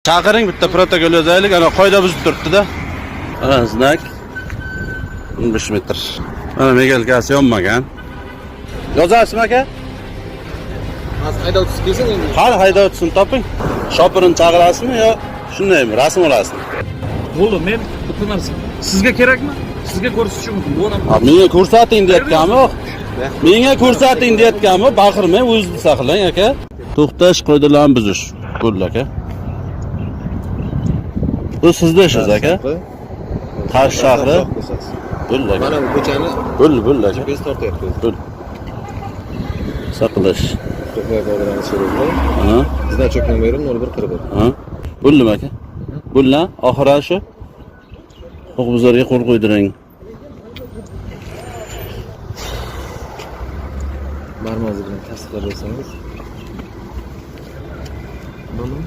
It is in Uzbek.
Chaqiring, bitta protokol yozaylik. Ana qoida buzib turibdi-da. Ana znak. 15 metr. Mana migalkasi yonmagan. Yozasizmi, aka? Hozir haydovchisi kelsin endi. Hali haydovchisini toping. Shopirini chaqirasizmi yo shundaymi, rasm olasizmi? Bo'ldi, men bitta narsa. Sizga kerakmi? Sizga ko'rsatishim mumkin. Bu odam Ha, menga ko'rsating deyotganmi? Menga ko'rsating deyotganmi? Baqirmang, o'zingizni saqlang, aka. To'xtash qoidalarini buzish. Bo'ldi, aka. Bu sizni ishingiz, aka. Qarshi shahri. Bo'ldi, aka. Mana bu ko'chani Bo'ldi, bo'ldi, aka. GPS tortyapti o'zi. Bo'ldi. Saqlash. To'xtab foydalanish kerak. Ha? Значок nomeri 0141. Ha? Bo'ldimi, aka? Bo'ldi, oxiri shu. Huquqbuzarga qo'l qo'ydiring. Barmog'ingiz bilan tasdiqlab bersangiz. Bo'ldimi?